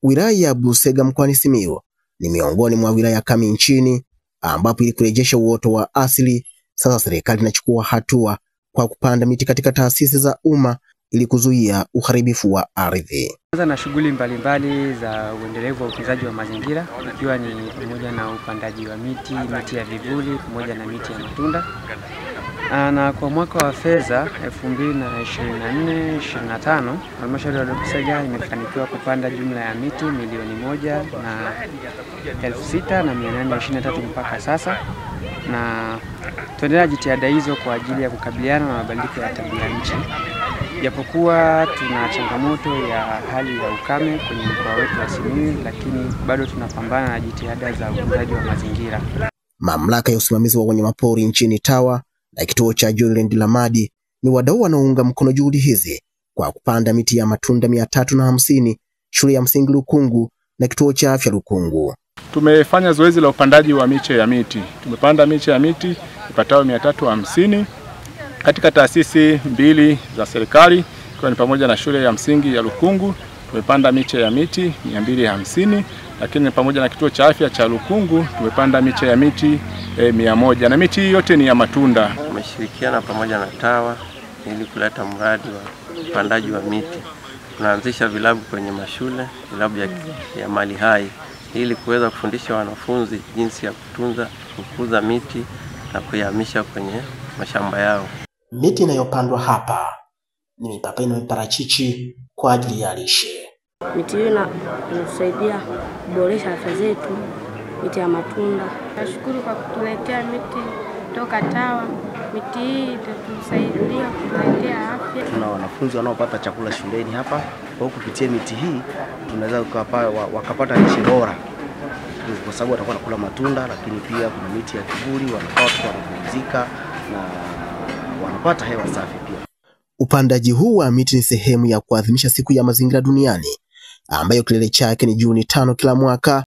Wilaya ya Busega mkoani Simiyu ni miongoni mwa wilaya kame nchini, ambapo ili kurejesha uoto wa asili, sasa serikali inachukua hatua kwa kupanda miti katika taasisi za umma ili kuzuia uharibifu wa ardhi. Kwanza na shughuli mbalimbali za uendelevu wa utunzaji wa mazingira, ikiwa ni pamoja na upandaji wa miti, miti ya vivuli pamoja na miti ya matunda. Na kwa mwaka wa fedha 2024-2025 halmashauri ya Busega imefanikiwa kupanda jumla ya miti 1,006,823 mpaka sasa, na tuendelea jitihada hizo kwa ajili ya kukabiliana na mabadiliko ya tabia nchi. Japokuwa tuna changamoto ya hali ya ukame kwenye mkoa wetu wa Simiyu, lakini bado tunapambana na jitihada za utunzaji wa mazingira. Mamlaka ya usimamizi wa wanyamapori nchini TAWA na kituo cha Julian Lamadi ni wadau wanaounga mkono juhudi hizi kwa kupanda miti ya matunda 350 shule ya msingi Lukungu na kituo cha afya Lukungu. Tumefanya zoezi la upandaji wa miche ya miti. Tumepanda miche ya miti ipatayo 350 katika taasisi mbili za serikali, ikiwa ni pamoja na shule ya msingi ya Lukungu tumepanda miche ya miti 250, lakini pamoja na kituo cha afya cha Lukungu tumepanda miche ya miti 100, na miti yote ni ya matunda. Tumeshirikiana pamoja na TAWA ili kuleta mradi wa upandaji wa miti. Tunaanzisha vilabu kwenye mashule, vilabu ya mali hai, ili kuweza kufundisha wanafunzi jinsi ya kutunza, kukuza miti na kuyahamisha kwenye mashamba yao. Miti inayopandwa hapa ni mipapai na miparachichi kwa ajili ya lishe. Miti hiyo inatusaidia kuboresha afya zetu, miti ya matunda. Nashukuru kwa kutuletea miti kutoka TAWA. Miti hii itatusaidia kutuletea afya. Tuna wanafunzi wanaopata chakula shuleni hapa, kwa kupitia miti hii tunaweza wakapata lishe bora, kwa sababu watakuwa wanakula matunda, lakini pia kuna miti ya kivuli, wanakaa wanapumzika na wanapata hewa safi pia. Upandaji huu wa miti ni sehemu ya kuadhimisha siku ya mazingira duniani ambayo kilele chake ni Juni 5 kila mwaka.